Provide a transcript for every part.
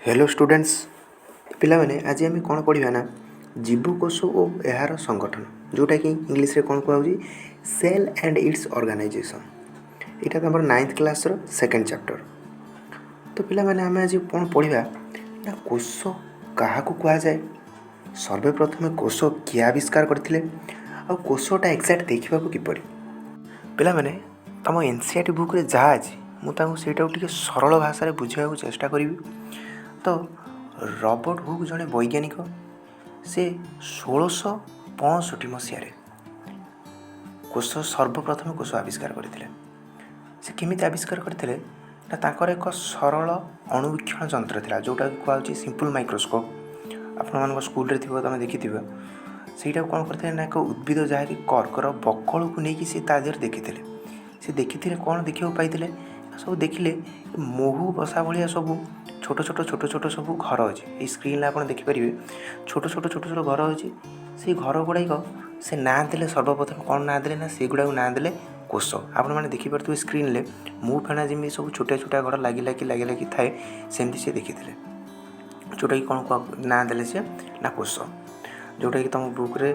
Hello students, ପିଲାମାନେ, ଆଜି ଆମେ କ'ଣ ପଢ଼ିବା ନା ଜୀବକୋଷ ଓ ଏହାର ସଂଗଠନ, ଯେଉଁଟାକି ଇଂଲିଶରେ କ'ଣ କୁହାହେଉଛି? Cell and it's organisation. ଏଇଟା ତ ଆମର ନାଇନ୍ଥ କ୍ଲାସ୍ର ସେକେଣ୍ଡ ଚାପ୍ଟର। ତ ପିଲାମାନେ, ଆମେ ଆଜି କ'ଣ ପଢ଼ିବା ନା କୋଷ କାହାକୁ କୁହାଯାଏ, ସର୍ବେ ପ୍ରଥମେ କୋଷ କିଏ ଆବିଷ୍କାର କରିଥିଲେ ଆଉ କୋଷଟା ଏକ୍ଜାକ୍ଟ ଦେଖିବାକୁ କିପରି। ପିଲାମାନେ, ତୁମ ଏନ୍ ସି ଆର୍ ଟି ବୁକ୍ରେ ଯାହା ଅଛି, ମୁଁ ତାଙ୍କୁ ସେଇଟାକୁ ଟିକେ ସରଳ ଭାଷାରେ ବୁଝାଇବାକୁ ଚେଷ୍ଟା କରିବି। ତ ରବର୍ଟ ହୁକ୍ ଜଣେ ବୈଜ୍ଞାନିକ। ସେ 1665 ମସିହାରେ କୋଷ, ସର୍ବପ୍ରଥମେ କୋଷ ଆବିଷ୍କାର କରିଥିଲେ। ସେ କେମିତି ଆବିଷ୍କାର କରିଥିଲେ ନା ତାଙ୍କର ଏକ ସରଳ ଅଣୁବୀକ୍ଷଣ ଯନ୍ତ୍ର ଥିଲା, ଯେଉଁଟାକୁ କୁହାଯାଉଛି ସିମ୍ପଲ୍ ମାଇକ୍ରୋସ୍କୋପ୍। ଆପଣମାନଙ୍କ ସ୍କୁଲରେ ଥିବ, ତୁମେ ଦେଖିଥିବ। ସେଇଟାକୁ କ'ଣ କରିଥିଲେ ନା ଏକ ଉଦ୍ଭିଦ, ଯାହାକି କର୍କର ବକଳକୁ ନେଇକି ସେ ତା ଦେହରେ ଦେଖିଥିଲେ। ସେ ଦେଖିଥିଲେ, କ'ଣ ଦେଖିବାକୁ ପାଇଥିଲେ? ସବୁ ଦେଖିଲେ ମହୁ ବସା ଭଳିଆ ସବୁ ଛୋଟ ଛୋଟ ଛୋଟ ଛୋଟ ସବୁ ଘର ଅଛି। ଏଇ ସ୍କ୍ରିନ୍ରେ ଆପଣ ଦେଖିପାରିବେ, ଛୋଟ ଛୋଟ ଛୋଟ ଛୋଟ ଘର ଅଛି। ସେଇ ଘର ଗୁଡ଼ାକ ସେ ନାଁ ଦେଲେ। ସର୍ବପ୍ରଥମେ କ'ଣ ନାଁ ଦେଲେ ନା ସେଗୁଡ଼ାକୁ ନାଁ ଦେଲେ କୋଷ। ଆପଣମାନେ ଦେଖିପାରୁଥିବେ ସ୍କ୍ରିନ୍ରେ, ମହୁ ଫେଣା ଯେମିତି ସବୁ ଛୋଟିଆ ଛୋଟିଆ ଘର ଲାଗି ଲାଗି ଲାଗି ଲାଗି ଥାଏ, ସେମିତି ସେ ଦେଖିଥିଲେ, ଯେଉଁଟାକି କ'ଣ ନାଁ ଦେଲେ ସେ ନା କୋଷ। ଯେଉଁଟାକି ତୁମ ବୁକ୍ରେ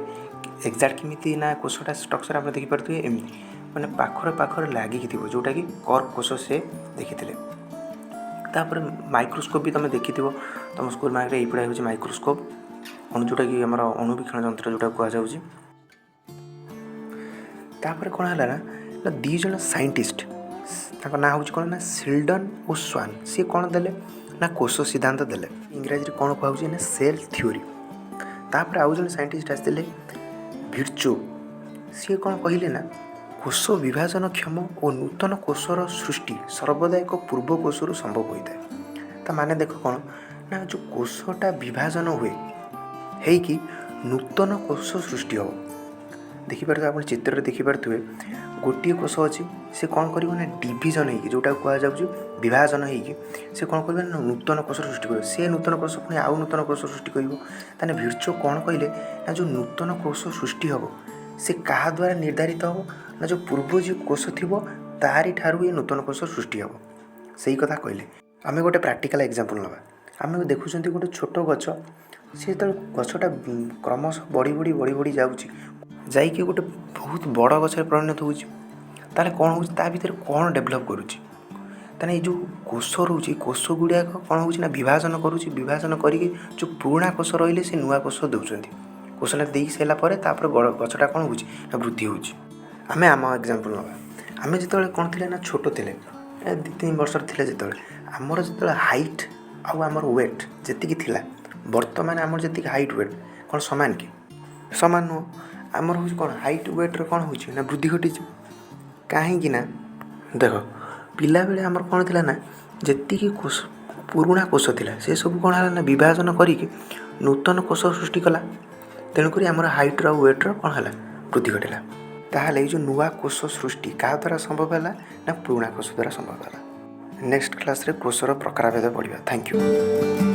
ଏକ୍ଜାକ୍ଟ କେମିତି ନା କୋଷଟା ଷ୍ଟ୍ରକ୍ଚର୍ ଆପଣ ଦେଖିପାରୁଥିବେ, ଏମିତି ମାନେ ପାଖରେ ପାଖରେ ଲାଗିକି ଥିବ, ଯେଉଁଟାକି କର୍କ କୋଷ ସେ ଦେଖିଥିଲେ। ତାପରେ ମାଇକ୍ରୋସ୍କୋପ୍ ବି ତୁମେ ଦେଖିଥିବ ତୁମ ସ୍କୁଲ ମାନଙ୍କରେ। ଏଇପଟା ହେଉଛି ମାଇକ୍ରୋସ୍କୋପ୍ ଅଣୁ, ଯେଉଁଟାକି ଆମର ଅଣୁବୀକ୍ଷଣ ଯନ୍ତ୍ର ଯେଉଁଟା କୁହାଯାଉଛି। ତାପରେ କ'ଣ ହେଲା ନା ଦୁଇ ଜଣ ସାଇଣ୍ଟିଷ୍ଟ, ତାଙ୍କ ନାଁ ହେଉଛି କ'ଣ ନା ସିଲଡନ୍ ଓ ସ୍ୱାନ୍। ସିଏ କ'ଣ ଦେଲେ ନା କୋଷ ସିଦ୍ଧାନ୍ତ ଦେଲେ। ଇଂରାଜୀରେ କ'ଣ କୁହାହେଉଛି ନା ସେଲ୍ ଥିଓରି। ତାପରେ ଆଉ ଜଣେ ସାଇଣ୍ଟିଷ୍ଟ ଆସିଥିଲେ, ଭିର୍ଚୋ। ସିଏ କ'ଣ କହିଲେ ନା କୋଷ ବିଭାଜନ କ୍ଷମ ଓ ନୂତନ କୋଷର ସୃଷ୍ଟି ସର୍ବଦା ଏକ ପୂର୍ବ କୋଷରୁ ସମ୍ଭବ ହୋଇଥାଏ। ତା ମାନେ ଦେଖ କ'ଣ ନା ଯେଉଁ କୋଷଟା ବିଭାଜନ ହୁଏ ହେଇକି ନୂତନ କୋଷ ସୃଷ୍ଟି ହେବ। ଦେଖିପାରୁଥିବେ ଆପଣ, ଚିତ୍ରରେ ଦେଖିପାରୁଥିବେ, ଗୋଟିଏ କୋଷ ଅଛି। ସେ କ'ଣ କରିବ ନା ଡିଭିଜନ୍ ହେଇକି, ଯେଉଁଟାକୁ କୁହାଯାଉଛି ବିଭାଜନ ହେଇକି, ସେ କ'ଣ କରିବ ନା ନୂତନ କୋଷ ସୃଷ୍ଟି କରିବ। ସେ ନୂତନ କୋଷ ପୁଣି ଆଉ ନୂତନ କୋଷ ସୃଷ୍ଟି କରିବ। ତାହେଲେ ଭିର୍ଚୋ କ'ଣ କହିଲେ ନା ଯେଉଁ ନୂତନ କୋଷ ସୃଷ୍ଟି ହେବ, ସେ କାହା ଦ୍ୱାରା ନିର୍ଦ୍ଧାରିତ ହେବ ନା ଯେଉଁ ପୂର୍ବ ଯେଉଁ କୋଷ ଥିବ, ତାରି ଠାରୁ ଏ ନୂତନ କୋଷ ସୃଷ୍ଟି ହେବ। ସେଇ କଥା କହିଲେ। ଆମେ ଗୋଟେ ପ୍ରାକ୍ଟିକାଲ୍ ଏକ୍ଜାମ୍ପଲ୍ ନେବା। ଆମେ ଦେଖୁଛନ୍ତି ଗୋଟେ ଛୋଟ ଗଛ। ସେ ଯେତେବେଳେ ଗଛଟା କ୍ରମଶଃ ବଢ଼ି ବଢ଼ି ବଢ଼ି ବଢ଼ି ଯାଉଛି, ଯାଇକି ଗୋଟେ ବହୁତ ବଡ଼ ଗଛରେ ପରିଣତ ହେଉଛି, ତାହେଲେ କ'ଣ ହେଉଛି? ତା ଭିତରେ କ'ଣ ଡେଭଲପ୍ କରୁଛି? ତାହେଲେ ଏଇ ଯେଉଁ କୋଷ ରହୁଛି, କୋଷ ଗୁଡ଼ାକ କ'ଣ ହେଉଛି ନା ବିଭାଜନ କରୁଛି। ବିଭାଜନ କରିକି ଯେଉଁ ପୁରୁଣା କୋଷ ରହିଲେ, ସେ ନୂଆ କୋଷ ଦେଉଛନ୍ତି। କୋଷଟା ଦେଇ ସାରିଲା ପରେ ତାପରେ ଗଛଟା କ'ଣ ହେଉଛି ନା ବୃଦ୍ଧି ହେଉଛି। ଆମେ ଆମ ଏକ୍ଜାମ୍ପଲ୍ ନେବା। ଆମେ ଯେତେବେଳେ କ'ଣ ଥିଲେ ନା ଛୋଟ ଥିଲେ, 2-3 ବର୍ଷର ଥିଲେ ଯେତେବେଳେ, ଆମର ଯେତେବେଳେ ହାଇଟ୍ ଆଉ ଆମର ୱେଟ୍ ଯେତିକି ଥିଲା, ବର୍ତ୍ତମାନ ଆମର ଯେତିକି ହାଇଟ୍ ୱେଟ୍ କ'ଣ ସମାନ କି? ସମାନ ନୁହଁ। ଆମର ହେଉଛି କ'ଣ ହାଇଟ୍ ୱେଟ୍ର କ'ଣ ହେଉଛି ନା ବୃଦ୍ଧି ଘଟିଛି। କାହିଁକି ନା ଦେଖ, ପିଲାବେଳେ ଆମର କ'ଣ ଥିଲା ନା ଯେତିକି କୋଷ, ପୁରୁଣା କୋଷ ଥିଲା, ସେସବୁ କ'ଣ ହେଲା ନା ବିଭାଜନ କରିକି ନୂତନ କୋଷ ସୃଷ୍ଟି କଲା। ତେଣୁକରି ଆମର ହାଇଟ୍ର ଆଉ ୱେଟ୍ର କ'ଣ ହେଲା? ବୃଦ୍ଧି ଘଟିଲା। ତାହେଲେ ଏଇ ଯେଉଁ ନୂଆ କୋଷ ସୃଷ୍ଟି କାହା ଦ୍ୱାରା ସମ୍ଭବ ହେଲା ନା ପୁରୁଣା କୋଷ ଦ୍ୱାରା ସମ୍ଭବ ହେଲା। ନେକ୍ସଟ କ୍ଲାସ୍ରେ କୋଷର ପ୍ରକାରଭେଦ ପଢ଼ିବା। Thank you.